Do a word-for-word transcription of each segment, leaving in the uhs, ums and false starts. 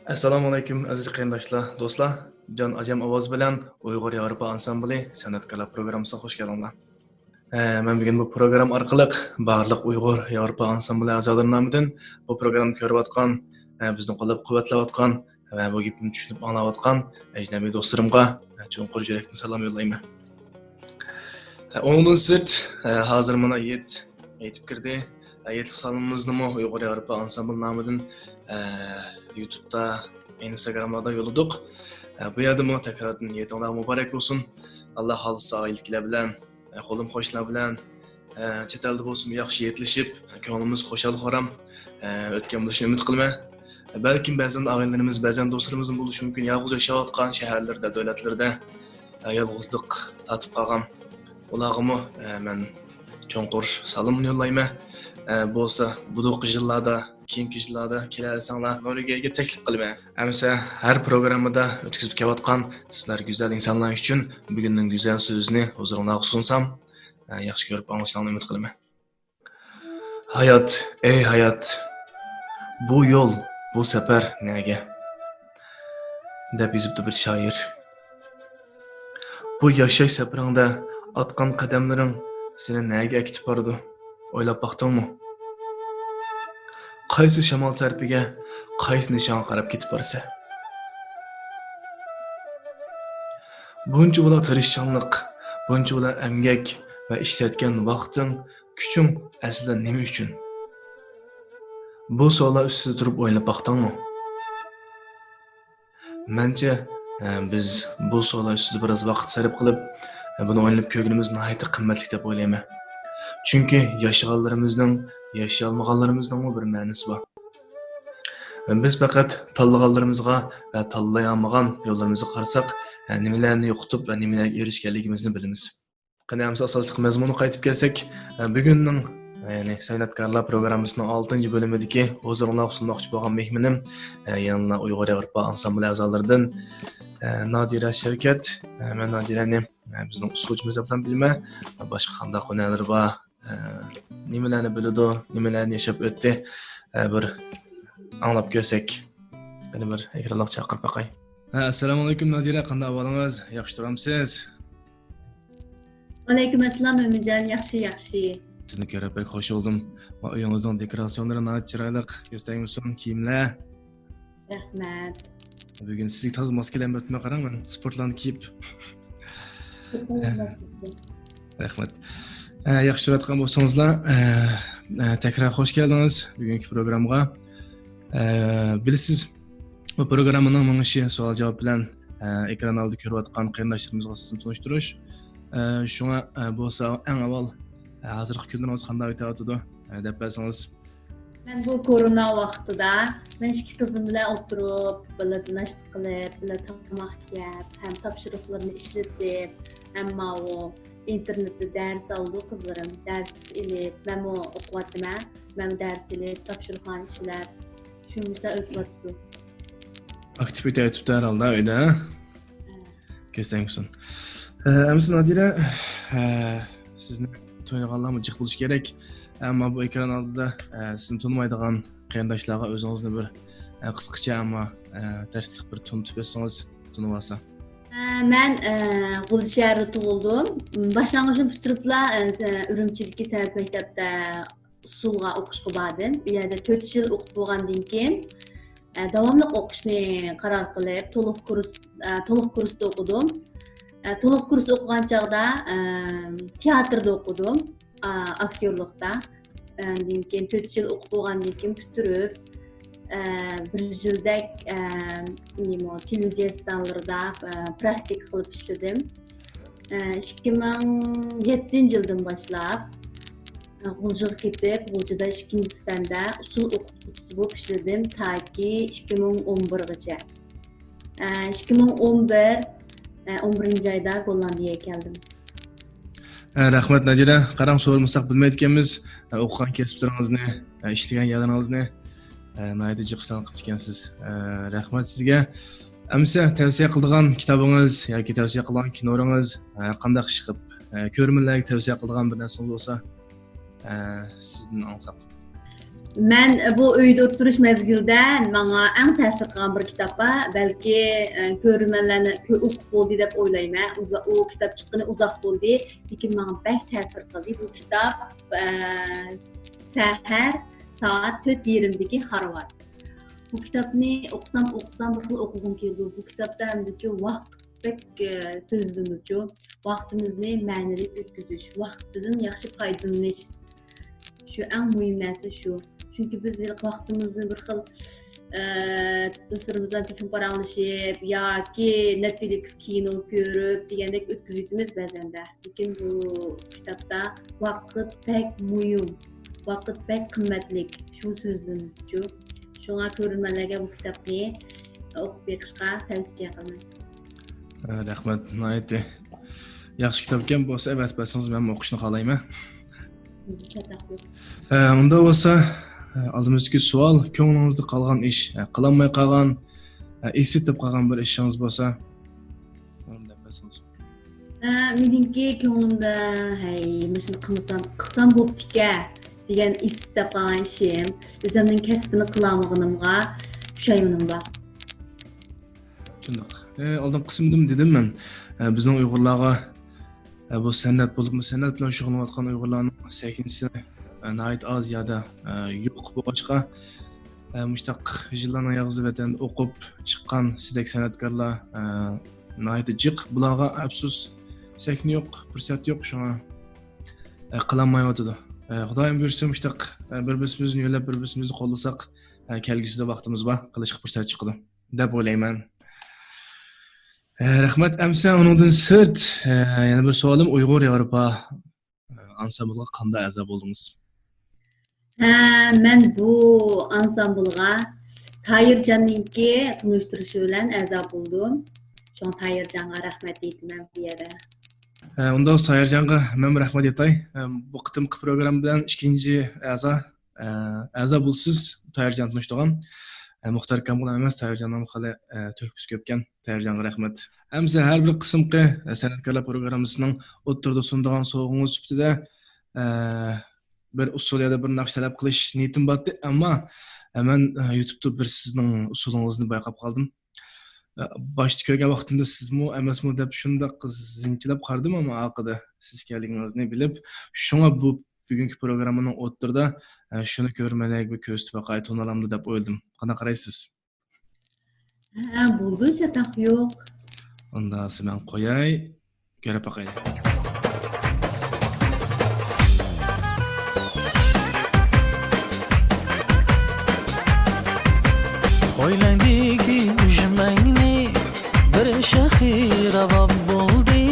ئەسسالامۇئەلەيكۇم، ئەزىز قېرىنداشلار، دوستلار. جان ئاجام ئاۋازى بىلەن ئۇيغۇر ياۋروپا ئانسامبىلى سەنئەتكارلار پروگراممىسىغا خوش كەلدىڭلار. ئە، مەن بۈگۈن بۇ پروگرامما ئارقىلىق بارلىق ئۇيغۇر ياۋروپا ئانسامبىلى ئەزالىرى نامىدىن بۇ پروگراممىنى كۆرۈۋاتقان، ئە، بىزنى قوللاپ-قۇۋۋەتلەۋاتقان ۋە بۇ گېپىمنى چۈشىنىپ ئاڭلاۋاتقان ئەجنەبىي دوستلىرىمغا، ئە، چوڭقۇر يۈرەكتىن سالام يوللايمەن. ئۇنىڭدىن سىرت، ھازىر مانا ھېيت، ھېيت كىردى. ھېيتلىق سالىمىمىزنىمۇ ئۇيغۇر ياۋروپا ئانسامبىل نامىدىن، يۇتۇبتا، ئىنستاگراملاردا يوللىدۇق. بۇ يەردىمۇ تەكراردىن ھېيتىڭلار مۇبارەك بولسۇن. ئاللا خالىسا ئائىلىدىكىلەر بىلەن، قولۇم-قوشنىلار بىلەن، چەت ئەلدە بولسىمۇ ياخشى ھېيتلىشىپ، كۆڭلىمىز خۇشال-خۇرام ئۆتكەن بولۇشىنى ئۈمىد قىلىمەن. بەلكىم بەزەن ئائىلىلىرىمىز، بەزەن دوستلىرىمىزمۇ بولۇشى مۇمكىن، يالغۇز ياشاۋاتقان شەھەرلىرىدە، دۆلەتلىرىدە، ئە، يالغۇزلۇق تارتىپ قالغان. ئۇلارغىمۇ، ئە، مەن چوڭقۇر سالام يوللايمەن. ئە، بولسا بۇدۇقى يىللاردا، كېيىنكى يىللاردا كېلەلىسەڭلار، نورۋېگىيەگە تەكلىپ قىلىمەن. ئەمىسە ھەر پروگراممىدا ئۆتكۈزۈپ كېلىۋاتقان سىلەر گۈزەل ئىنسانلار ئۈچۈن بۈگۈننىڭ گۈزەل سۆزىنى ھۇزۇرۇڭلارغا سۇنسام، ئە، ياخشى كۆرۈپ ئاڭلىشىڭلارنى ئۈمىد قىلىمەن. ھايات، ئەي ھايات، بۇ يول، بۇ سەپەر نەگە؟ دەپ يېزىپتۇ بىر شائىر. بۇ ياشاش سەپىرىڭدە ئاتقان قەدەملىرىڭ سېنى نەگە ئەكېتىپ بارىدۇ؟ ئويلاپ باقتىڭمۇ؟ قايسى شامال تەرىپىگە، قايسى نىشانغا قاراپ كېتىپ بارىسەن؟ بۇنچىۋالا تىرىشچانلىق، بۇنچىۋالا ئەمگەك ۋە ئىشلەتكەن ۋاقتىڭ، كۈچۈڭ ئەسلىدە نېمە ئۈچۈن؟ بۇ سوئاللار ئۈستىدە تۇرۇپ ئويلاپ باقتىڭمۇ؟ مەنچە، ئە، بىز بۇ سوئاللار ئۈستىدە بىراز ۋاقىت سەرپ قىلىپ، ئە، بۇنى ئويلىنىپ كۆرگىنىمىز ناھايىتى قىممەتلىك دەپ ئويلايمەن. چۈنكى ياشىغانلىرىمىزنىڭ، ياشىيالمىغانلىرىمىزنىڭمۇ بىر مەنىسى بار. بىز پەقەت تاللىغانلىرىمىزغا ۋە تاللايالمىغان يوللىرىمىزغا قارىساق، ئە، نېمىلەرنى يوقىتىپ ۋە نېمىلەرگە ئېرىشكەنلىكىمىزنى بىلىمىز. قېنى، ئەمسە ئاساسلىق مەزمۇنغا قايتىپ كەلسەك، ئە، بۈگۈننىڭ، يەنى سەنئەتكارلار پروگراممىسىنىڭ ئالتىنچى بۆلۈمىدىكى ھۇزۇرۇڭلارغا سۇنماقچى بولغان مېھمىنىم، ئە، يەنىلا ئۇيغۇر ياۋروپا ئانسامبىلى ئەزالىرىدىن، ئە، نادىرە شەۋكەت. ئە، مەن نادىرەنى، ئە، بىزنىڭ ئۇسسۇلچىمىز دەپلا بىلىمەن. باشقا قانداق ھۈنەرلىرى بار، ئە، نېمىلەرنى بىلىدۇ، نېمىلەرنى ياشاپ ئۆتتى، ئە، بىر ئاڭلاپ كۆرسەك. قېنى، بىر ئېكرانلارغا چاقىرىپ باقاي. ھە، ئەسسالامۇئەلەيكۇم نادىرە، قانداق ئەھۋالىڭىز؟ ياخشى تۇرامسىز؟ ۋەئەلەيكۇم ئەسسالام مۆمىنجان، ياخشى، ياخشى. سىزنى كۆرۈپ بەك خوش بولدۇم. ۋە ئۆيىڭىزنىڭ دېكوراتسىيونلىرى ناھايىتى چىرايلىق، كۆز تەگمىسۇن، كىيىملەر. رەھمەت. بۈگۈن سىزگە تازا ماس كېلەلمەپتىمەن، قاراڭ، مەن سپورتلارنى كىيىپ. رەھمەت. ئە، ياخشى كۆرۈۋاتقان بولسىڭىزلا، ئە، ئە، تەكرار خوش كەلدىڭىز بۈگۈنكى پروگراممىغا. ئە، بىلىسىز، بۇ پروگراممىنىڭ مېڭىشى سوئال-جاۋاب بىلەن، ئە، ئېكران ئالدىدا كۆرۈۋاتقان قېرىنداشلىرىمىزغا سىزنى تونۇشتۇرۇش. ئە، شۇڭا، ئە، بولسا ئەڭ ئاۋۋال، ئە، ھازىرقى كۈنلىرىڭىز قانداق ئۆتۈۋاتىدۇ، ئە، دەپ بەرسىڭىز. مەن بۇ كورونا ۋاقتىدا مەن ئىككى قىزىم بىلەن ئولتۇرۇپ، بىللە ناشتا قىلىپ، بىللە تاماق يەپ، ھەم تاپشۇرۇقلىرىنى ئىشلىتىپ، ھەم ماۋۇ ئىنتېرنېتتا دەرس ئالىدۇ قىزلىرىم، دەرس ئېلىپ، مەنمۇ ئوقۇۋاتىمەن، مەنمۇ دەرس ئېلىپ، تاپشۇرۇقلارنى ئىشلەپ، شۇ مۇشۇنداق ئۆتۈۋاتىدۇ. ئاكتىپ ئۆتۈۋېتىپتۇ ھەر ھالدا ئۆيدە. كۆز تەگمىسۇن. ئە، ئەمىسە نادىرە، ئە، سىزنى تونۇيدىغانلارمۇ جىق بولۇشى كېرەك. ئەمما بۇ ئېكران ئالدىدا، ئە، سىزنى تونۇمايدىغان قېرىنداشلارغا ئۆزىڭىزنى بىر، ئە، قىسقىچە، ئەمما، ئە، تەرتىپلىك بىر تونۇتۇپ ئۆتسىڭىز، تونۇۋالسا. ئە، مەن، ئە، غۇلجا شەھىرىدە تۇغۇلدۇم. باشلانغۇچنى پۈتتۈرۈپلا، ئە، ئۈرۈمچىدىكى سەنئەت مەكتەپتە ئۇسسۇلغا ئوقۇشقا باردىم. ئۇ يەردە تۆت يىل ئوقۇپ بولغاندىن كېيىن، ئە، داۋاملىق ئوقۇشنى قارار قىلىپ، تولۇق كۇرس، ئە، تولۇق كۇرستا ئوقۇدۇم. ئە، تولۇق كۇرس ئوقۇغان چاغدا، ئە، تىياتىردا ئوقۇدۇم، ئا، ئاكتيورلۇقتا. ئاندىن كېيىن تۆت يىل ئوقۇپ بولغاندىن كېيىن پۈتتۈرۈپ، ئە، بىر يىلدەك، ئە، نېمە، تېلېۋىزىيە ئىستانلىرىدا، ئە، پراكتىكا قىلىپ ئىشلىدىم. ئە، ئىككى مىڭ يەتتىنچى يىلدىن باشلاپ، ئە، غۇلجىغا كېتىپ، غۇلجىدا ئىككىنچى سىپەندە ئۇسسۇل ئوقۇتقۇچىسى بولۇپ ئىشلىدىم، تاكى ئىككى مىڭ ئون بىرغىچە. ئە، ئىككى مىڭ ئون بىر، ئە، ئون بىرىنچى ئايدا گوللاندىيەگە كەلدىم. ئە، رەھمەت، نادىرە. قاراڭ، سورىمىساق بىلمەيدىكەنمىز. ئە، ئوقۇغان كەسىپلىرىڭىزنى، ئە، ئىشلىگەن يەرلىرىڭىزنى، ئە، ناھايىتى جىق سان قىپتىكەنسىز. ئە، رەھمەت سىزگە. ئەمىسە تەۋسىيە قىلىدىغان كىتابىڭىز ياكى تەۋسىيە قىلىدىغان كىنولىرىڭىز، ئە، قانداق ئىش قىلىپ، ئە، كۆرۈرمەنلەرگە تەۋسىيە قىلىدىغان بىر نەرسىڭىز بولسا، ئە، سىزدىن ئاڭلىساق. مەن بۇ ئۆيدە ئولتۇرۇش مەزگىلىدە ماڭا ئەڭ تەسىر قىلغان بىر كىتاب بار. بەلكى، ئە، كۆرۈرمەنلەرنى كۆ-، ئۇقۇپ بولدى دەپ ئويلايمەن. ئۇزا-، ئۇ كىتاب چىققىنى ئۇزاق بولدى، لېكىن ماڭا بەك تەسىر قىلدى. بۇ كىتاب، ئە، سەھەر سائەت تۆت يېرىمدىكى خارۋارد. بۇ كىتابنى ئوقۇسام، ئوقۇسام، بىر خىل ئوقۇغۇم كېلىدۇ. بۇ كىتابتا ئەمدىچۇ ۋاقىت بەك، ئە، سۆزلىنىدۇچۇ. ۋاقتىمىزنى مەنىلىك ئۆتكۈزۈش، ۋاقىتتىن ياخشى پايدىلىنىش. شۇ ئەڭ مۇھىم نەرسە شۇ. چۈنكى بىز ۋاقتىمىزنى بىر خىل، ئە، دوستلىرىمىز بىلەن تېلېفون پاراڭلىشىپ ياكى نېتفلىكس كىنو كۆرۈپ دېگەندەك ئۆتكۈزۈۋېتىمىز بەزەندە. لېكىن بۇ كىتابتا ۋاقىت بەك مۇھىم، ۋاقىت بەك قىممەتلىك، شۇ سۆزلىنىدۇ. شۇڭا كۆرۈرمەنلەرگە بۇ كىتابنى ئوقۇپ بېقىشقا تەۋسىيە قىلىمەن. ئە، رەھمەت، ناھايىتى ياخشى كىتاب ئىكەن، بولسا ئەۋەتىپ بەرسىڭىز مەنمۇ ئوقۇشنى خالايمەن. چاتاق يوق. ئە، ئۇنداق بولسا، ئە، ئالدىمىزدىكى سوئال، كۆڭلىڭىزدە قالغان ئىش، ئە، قىلالماي قالغان، ئە، ئېسىتىپ قالغان بىر ئىشىڭىز بولسا، ئۇنى دەپ بەرسىڭىز. ئە، مېنىڭكى كۆڭلۈمدە، ھەي، مۇشۇنى قىلمىسام، قىلسام بوپتىكەن دېگەن ئېسىتىپ قالغان ئىشىم، ئۆزۈمنىڭ كەسپىنى قىلالمىغىنىمغا پۇشايمىنىم بار. شۇنداق. ئە، ئالدىنقى قىسىمدىمۇ دېدىم مەن، ئە، بىزنىڭ ئۇيغۇرلارغا، ئە، بۇ سەنئەت بولۇپمۇ سەنئەت بىلەن شۇغۇللىنىۋاتقان ئۇيغۇرلارنىڭ سەھنىسى، ئە، ناھايىتى ئاز يادا، ئە، يوق بولغاچقا، ئە، مۇشۇنداق يىللارنىڭ ياغىسىدا ۋەتەندە ئوقۇپ چىققان سىزدەك سەنئەتكارلار، ئە، ناھايىتى جىق. بۇلارغا ئەپسۇس، سەھنە يوق، پۇرسەت يوق، شۇڭا، ئە، قىلالمايۋاتىدۇ. ئە، خۇدايىم بۇيرۇسا مۇشۇنداق، ئە، بىر-بىرسىمىزنى يۆلەپ، بىر-بىرسىمىزنى قوللىساق، ئە، كەلگۈسىدە ۋاقتىمىز بار، قىلىشقا پۇرسەت چىقىدۇ دەپ ئويلايمەن. ئە، رەھمەت. ئەمسە ئۇنىڭدىن سىرت، ئە، يەنە بىر سوئالىم، ئۇيغۇر ياۋروپا، ئە، ئانسامبىلغا قانداق ئەزا بولدىڭىز؟ ھە، مەن بۇ ئانسامبىلغا تاھىرجاننىڭكى تونۇشتۇرۇشى بىلەن ئەزا بولدۇم. شۇڭا تاھىرجانغا رەھمەت ئېيتىمەن بۇ يەردە. ھە، ئۇنداق بولسا تاھىرجانغا مەنمۇ رەھمەت ئېيتاي. ھە، بۇ قېتىمقى پروگرامما بىلەن ئىككىنچى ئەزا، ئە، ئەزا بولسىز، تاھىرجان تونۇشتۇرغان. ئە، مۇختەر ئاكامغىلا ئەمەس، تاھىرجاننىڭمۇ خېلى، ئە، تۆھپىسى كۆپكەن. تاھىرجانغا رەھمەت. ئەمسە ھەر بىر قىسىمقى، ئە، سەنئەتكارلار پروگراممىسىنىڭ ئوتتۇرىدا سۇنىدىغان سوۋغىڭىز سۈپىتىدە، ئە، بىر ئۇسسۇل يا بىر ناخشا تەلەپ قىلىش نىيىتىم بارتى، ئەمما، ئە، مەن، ئە، يۇتۇبتا بىر سىزنىڭ ئۇسسۇلىڭىزنى بايقاپ قالدىم. ئە، باشتا كۆرگەن ۋاقتىمدا سىزمۇ ئەمەسمۇ دەپ شۇنداق زىنچىلاپ قارىدىم، ئەمما ئارقىدا سىز ئىكەنلىكىڭىزنى بىلىپ، شۇڭا بۇ بۈگۈنكى پروگراممىنىڭ ئوتتۇرىدا، ئە، شۇنى كۆرۈرمەنلەرگە بىر كۆرسىتىپ باقاي، تونۇلامدۇ دەپ ئويلىدىم. قانداق قارايسىز؟ ھە، بولىدۇ، چاتاق يوق. ئۇندا مەن قوياي، كۆرۈپ باقايلى. ئويلايدىكى ئۈجمەڭنى بىر شاخى راۋاب بولدى،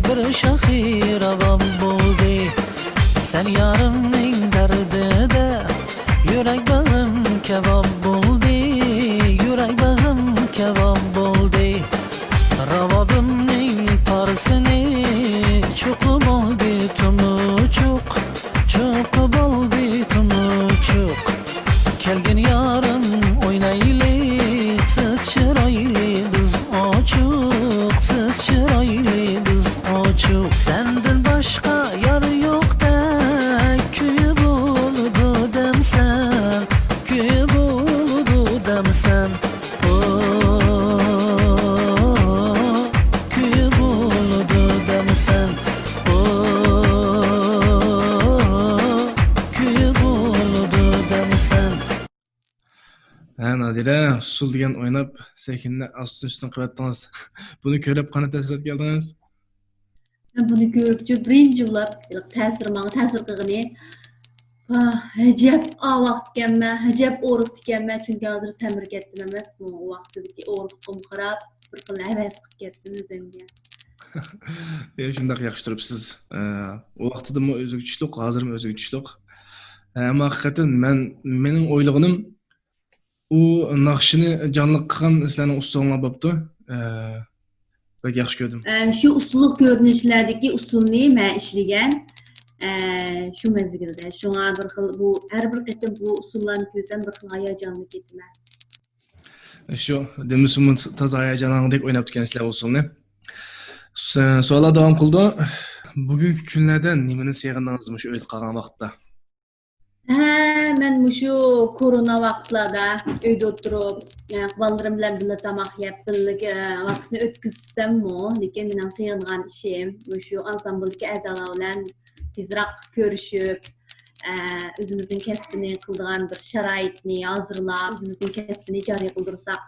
بىر شاخى راۋاب بولدى. سەن يارىمنىڭ دەردىدە يۈرەك بېغىم كەۋاب بولدى، يۈرەك بېغىم كەۋاب بولدى. راۋابىمنىڭ تارسىنى چوقۇ بولدى تۇمۇچۇق، چوقۇ بولدى تۇمۇچۇق. كەلگىن يارىم ئوينايلى، سىز چىرايلى بىز ئوچۇق، سىز چىرايلى بىز ئوچۇق. سەندىن باشقا يار يوقتەك كۈيى بولىدۇ دەمسەن، كۈيى بولىدۇ دەمسەن. ئو، كۈيى بولىدۇ دەمسەن. ئو، كۈيى بولىدۇ دەمسەن. ھە، نادىرە، ئۇسسۇل دېگەن ئويناپ، سەھنىنى ئاستىن ئۈستۈن قىلىۋەتتىڭىز. بۇنى كۆرۈپ قانداق تەسىراتقا كەلدىڭىز؟ مەن بۇنى كۆرۈپچۇ، بىرىنچى بولۇپ تەسىر، ماڭا تەسىر قىلغىنى، ۋاھ، ئەجەب ئاۋاقتىكەنمەن، ئەجەب ئورۇقتىكەنمەن، چۈنكى ھازىر سەمرىپ كەتتىم ئەمەس، بۇ ۋاقتىدىكى ئورۇقلۇقۇمغا قاراپ، بىر خىل ھەۋەس قىلىپ كەتتىم ئۆزۈمگە. يا، شۇنداق ياخشى تۇرۇپسىز. ئە، ئۇ ۋاقتىدىمۇ ئۆزىگە چۈشلۈق، ھازىرمۇ ئۆزىگە چۈشلۈق. ئە، ئەمما ھەقىقەتەن مەن، مېنىڭ ئويلىغىنىم، ئۇ ناخشىنى جانلىق قىلغان سىلەرنىڭ ئۇسسۇلۇڭلار بوپتۇ. ئە، بەك ياخشى كۆردۈم. ئە، شۇ ئۇسسۇللۇق كۆرۈنۈشلەردىكى ئۇسسۇلنى مەن ئىشلىگەن، ئە، شۇ مەزگىلدە. شۇڭا بىر خىل بۇ، ھەر بىر قېتىم بۇ ئۇسسۇللارنى كۆرسەم، بىر خىل ھاياجانلىنىپ كېتىمەن. شۇ، دېمىسىمۇ تازا ھاياجانلانغۇدەك ئويناپتىكەنسىلەر ئۇسسۇلنى. سو-، سوئاللار داۋام قىلىدۇ. بۈگۈنكى كۈنلەردە نېمىنى سېغىندىڭىز مۇشۇ ئۆيدە قالغان ۋاقىتتا؟ ھە، مەن مۇشۇ كورونا ۋاقىتلاردا ئۆيدە ئولتۇرۇپ، ئە، بالىلىرىم بىلەن بىللە تاماق يەپ، بىللە، ئە، ۋاقىتنى ئۆتكۈزسەممۇ، لېكىن مېنىڭ سېغىنغان ئىشىم مۇشۇ ئانسامبىلدىكى ئەزالار بىلەن تېزراق كۆرۈشۈپ، ئە، ئۆزىمىزنىڭ كەسپىنى قىلىدىغان بىر شارائىتنى ھازىرلاپ، ئۆزىمىزنىڭ كەسپىنى جارى قىلدۇرساق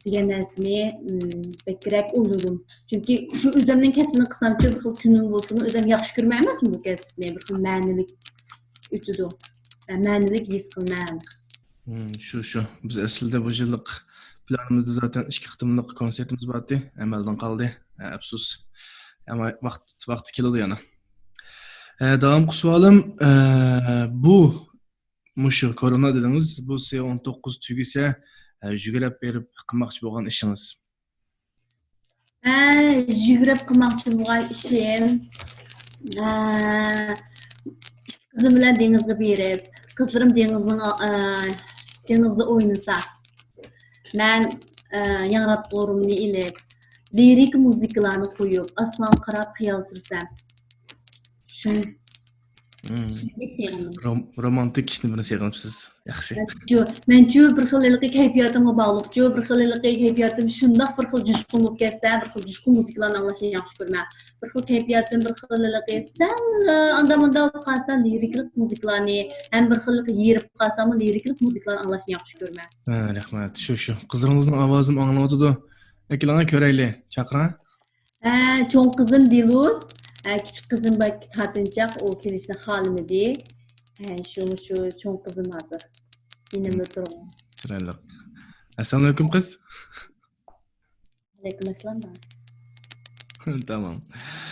دېگەن نەرسىنى، ئىم، بەكرەك ئويلىدىم. چۈنكى شۇ ئۆزۈمنىڭ كەسپىنى قىلسامچۇ، بىر خىل كۈنۈم بولسىمۇ، ئۆزۈم ياخشى كۆرمەيمەنمۇ بۇ كەسىپنى، بىر خىل مەنىلىك ئۆتىدۇ. ئە، مەنىلىك ھېس قىلىمەن. مم، شۇ، شۇ. بىز ئەسلىدە بۇ يىللىق پىلانىمىزدا زاتەن ئىككى قېتىملىق كونسېرتىمىز بار ئىدى. ئەمەلدىن قالدى. ئە، ئەپسۇس. ئەمما ۋاقىت، ۋاقتى كېلىدۇ يەنە. ئە، داۋامقى سوئالىم، ئە، بۇ، مۇشۇ كورونا دېدىڭىز، بۇ سى ئون توققۇز تۈگىسە، ئە، يۈگرەپ بېرىپ قىلماقچى بولغان ئىشىڭىز؟ ئە، يۈگرەپ قىلماقچى بولغان ئىشىم، ئە، ئىككى قىزىم بىلەن دېڭىزغا بېرىپ، قىزلىرىم دېڭىزنىڭ، ئە، دېڭىزدا ئوينىسا، مەن، ئە، ياڭراتقۇلىرىمنى ئېلىپ، لىرىك مۇزىكىلارنى قويۇپ، ئاسمانغا قاراپ خىيال سۈرسەم. شۇ. مم. شۇنداق سېغىندىم. روم-، رومانتىك ئىشنى بىر سېغىنىپسىز. ياخشى. مەنچۇ، مەنچۇ بىر خىل ھېلىقى كەيپىياتىمغا باغلىقچۇ، بىر خىل ھېلىقى كەيپىياتىم شۇنداق بىر خىل جۇشقۇن بولۇپ كەتسە، بىر خىل جۇشقۇن مۇزىكىلارنى ئاڭلاشنى ياخشى كۆرىمەن. بىر خىل كەيپىياتىم بىر خىل ھېلىقى سەل ئاندا مۇندا بولۇپ قالسا، لىرىكىلىق مۇزىكىلارنى، ھەم بىر خىل ھېلىقى ھېرىپ قالساممۇ، لىرىكىلىق مۇزىكىلارنى ئاڭلاشنى ياخشى كۆرىمەن. ھە، رەھمەت. شۇ، شۇ. قىزلىرىڭىزنىڭ ئاۋازىمۇ ئاڭلىنىۋاتىدۇ. ئەكېلىڭە كۆرەيلى. چاقىرىڭە. ھە، چوڭ قىزىم دىلۇز، ھە، كىچىك قىزىم بار تارتىنچاق، ئۇ كېلىشنى خالىمىدى. ھە، شۇ، شۇ چوڭ قىزىم ھازىر يېنىمدا تۇرغان. چىرايلىق. ئەسسالامۇئەلەيكۇم، قىز. ئەلەيكۇم ئەسسالام. تامام.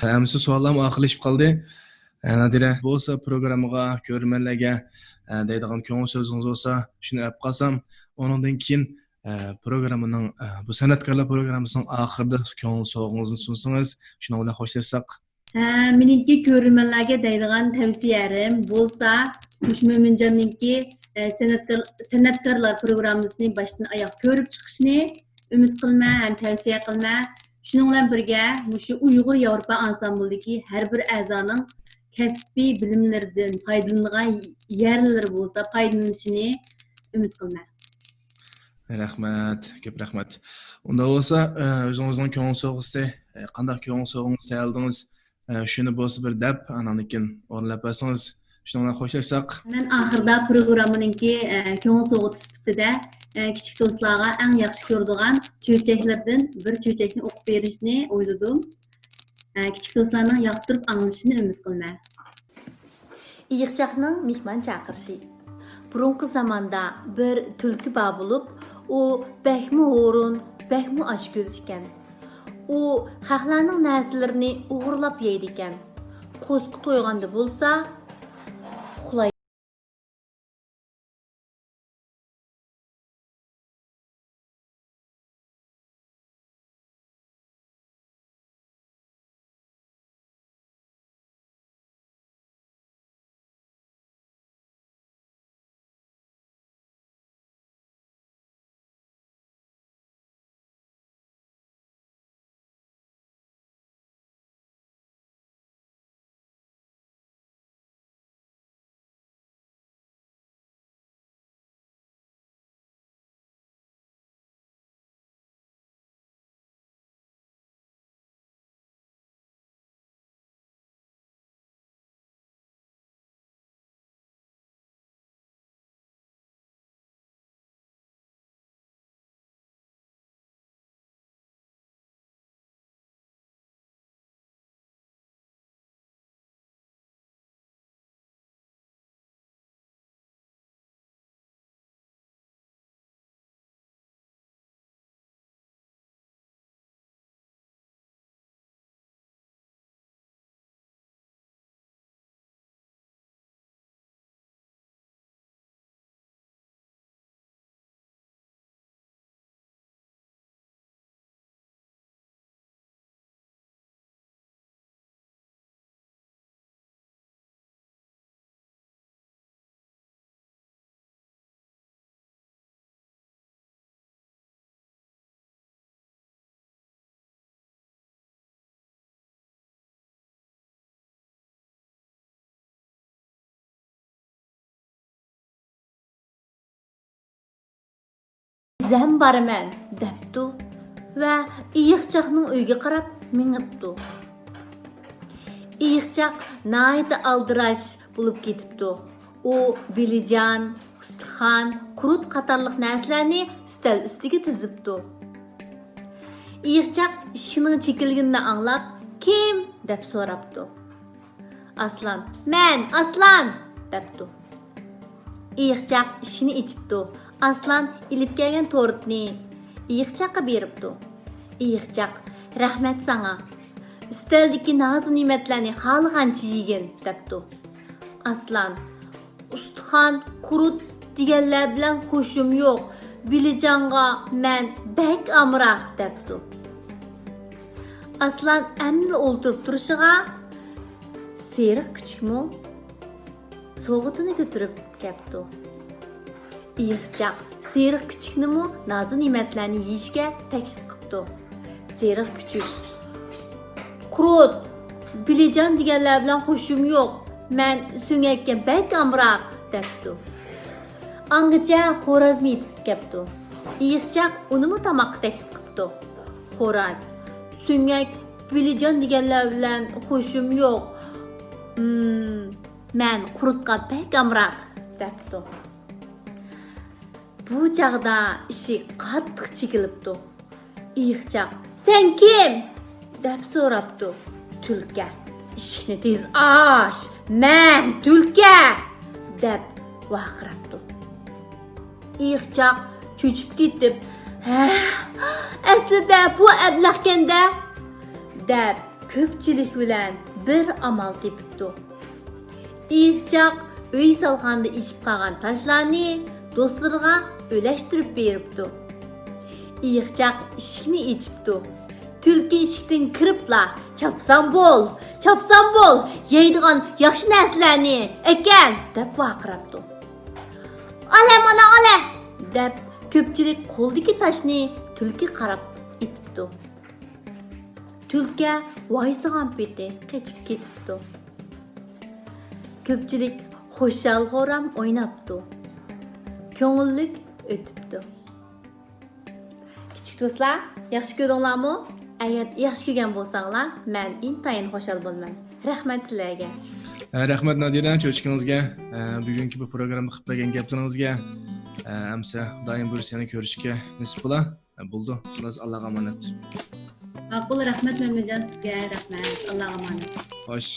ئەمىسە سوئاللارمۇ ئاخىرلىشىپ قالدى. ئە، نادىرە، بولسا پروگراممىغا، كۆرۈرمەنلەرگە، ئە، دەيدىغان كۆڭۈل سۆزىڭىز بولسا، شۇنى ئەپ قالسام، ئۇنىڭدىن كېيىن ئە، پروگراممىنىڭ، ئە، بۇ سەنئەتكارلار پروگراممىسىنىڭ ئاخىرىدا كۆڭۈل سوۋغىڭىزنى سۇنسىڭىز، شۇنىڭ بىلەن خوشلاشساق. ھە، مېنىڭكى كۆرۈرمەنلەرگە دەيدىغان تەۋسىيەلىرىم بولسا، مۇشۇ مۆمىنجاننىڭكى، ئە، سەنئەتكار-، سەنئەتكارلار پروگراممىسىنى باشتىن ئاياغ كۆرۈپ چىقىشنى ئۈمىد قىلىمەن ھەم تەۋسىيە قىلىمەن. شۇنىڭ بىلەن بىرگە، مۇشۇ ئۇيغۇر ياۋروپا ئانسامبلىدىكى ھەر بىر ئەزانىڭ كەسپىي بىلىملىرىدىن پايدىلىنىدىغان يەرلىرى بولسا، پايدىلىنىشىنى ئۈمىد قىلىمەن. رەھمەت، كۆپ رەھمەت. ئۇنداق بولسا، ئە، ئۆزىڭىزنىڭ كۆڭۈل سوۋغىسى، ئە، قانداق كۆڭۈل سوۋغىڭىزنى تەييارلىدىڭىز، ئە، شۇنى بولسا بىر دەپ، ئاناندىن كېيىن ئورۇنلاپ بەرسىڭىز، شۇنىڭ بىلەن خوشلاشساق. مەن ئاخىرىدا پروگراممىنىڭكى، ئە، كۆڭۈل سوۋغىتى سۈپىتىدە، ئە، كىچىك دوستلارغا ئەڭ ياخشى كۆرىدىغان چۆچەكلەردىن بىر چۆچەكنى ئوقۇپ بېرىشنى ئويلىدىم. ئە، كىچىك دوستلارنىڭ ياقتۇرۇپ ئاڭلىشىنى ئۈمىد قىلىمەن. ئېيىقچاقنىڭ مېھمان چاقىرىشى. بۇرۇنقى زاماندا بىر تۈلكە بار بولۇپ، ئۇ بەكمۇ ھۇرۇن، بەكمۇ ئاچكۆز ئىكەن. ئۇ خەقلەرنىڭ نەرسىلىرىنى ئوغرىلاپ يەيدىكەن. قورسىقى تويغاندا بولسا، ئۇخلايدىكەن. دەم بارىمەن، دەپتۇ ۋە ئېيىقچاقنىڭ ئۆيىگە قاراپ مېڭىپتۇ. ئېيىقچاق ناھايىتى ئالدىراش بولۇپ كېتىپتۇ. ئۇ بېلىجان، ئۇستىخان، قۇرۇت قاتارلىق نەرسىلەرنى ئۈستەل ئۈستىگە تىزىپتۇ. ئېيىقچاق ئىشىكنىڭ چېكىلگىنىنى ئاڭلاپ، «كىم؟» دەپ سوراپتۇ. ئاسلان، «مەن، ئاسلان!» دەپتۇ. ئېيىقچاق ئىشىكنى ئېچىپتۇ. ئاسلان ئېلىپ كەلگەن تورتنى ئېيىقچاققا بېرىپتۇ. ئېيىقچاق، «رەھمەت ساڭا. ئۈستەلدىكى نازۇ نېمەتلەرنى خالىغانچە يېگىن» دەپتۇ. ئاسلان، «ئۇستىخان، قۇرۇت دېگەنلەر بىلەن خۇشۇم يوق. بېلىجانغا مەن بەك ئامراق» دەپتۇ. ئاسلان ئەمدىلا ئولتۇرۇپ تۇرۇشىغا، سېرىق كۈچۈكمۇ سوۋغىتىنى كۆتۈرۈپ كەپتۇ. ئېيىقچاق سېرىق كۈچۈكنىمۇ نازۇ نېمەتلەرنى يېيىشكە تەكلىپ قىپتۇ. سېرىق كۈچۈك، «قۇرۇت، بېلىجان دېگەنلەر بىلەن خۇشۇم يوق. مەن سۆڭەككە بەك ئامراق» دەپتۇ. ئاڭغىچە خورازمۇ يېتىپ كەپتۇ. ئېيىقچاق ئۇنىمۇ تاماققا تەكلىپ قىپتۇ. خوراز، «سۆڭەك، بېلىجان دېگەنلەر بىلەن خۇشۇم يوق. مم، مەن قۇرۇتقا بەك ئامراق» دەپتۇ. بۇ چاغدا ئىشىك قاتتىق چېكىلىپتۇ. ئېيىقچاق، «سەن كىم؟» دەپ سوراپتۇ. تۈلكە، «ئىشىكنى تېز ئاچ، مەن تۈلكە!» دەپ ۋارقىراپتۇ. ئېيىقچاق چۆچۈپ كېتىپ، «ھە، ئەسلىدە بۇ ئەبلەخكەندە» دەپ كۆپچىلىك بىلەن بىر ئامال تېپىپتۇ. ئېيىقچاق ئۆي سالغاندا ئېشىپ قالغان تاشلارنى دوستلىرىغا ئۈلەشتۈرۈپ بېرىپتۇ. ئېيىقچاق ئىشىكنى ئېچىپتۇ. تۈلكە ئىشىكتىن كىرىپلا، «چاپسان بول، چاپسان بول، يەيدىغان ياخشى نەرسىلەرنى ئەكەل» دەپ ۋارقىراپتۇ. «ئالە، مانا ئالە!» دەپ، كۆپچىلىك قولىدىكى تاشنى تۈلكىگە قاراپ ئېتىپتۇ. تۈلكە ۋايسىغان پېتى قېچىپ كېتىپتۇ. كۆپچىلىك خۇشال-خۇرام ئويناپتۇ. كۆڭۈللۈك ئۆتۈپتۇ. كىچىك دوستلار، ياخشى كۆردۈڭلارمۇ؟ ئەگەر ياخشى كۆرگەن بولساڭلار، مەن ئىنتايىن خۇشال بولىمەن. رەھمەت سىلەرگە. ھە، رەھمەت نادىرە، چۆچىكىڭىزگە، ھە، بۈگۈنكى بۇ پروگراممىدا قىلىپ بەرگەن گەپلىرىڭىزگە، ھە، ئەمسە دايىم بۇيرۇسا يەنە كۆرۈشكە نېسىپ بولا. ھە، بولىدۇ. خۇلاسە، ئاللاغا ئامانەت. ماقۇل، رەھمەت مەمنۇنجان سىزگە، رەھمەت، ئاللاغا ئامانەت. خوش.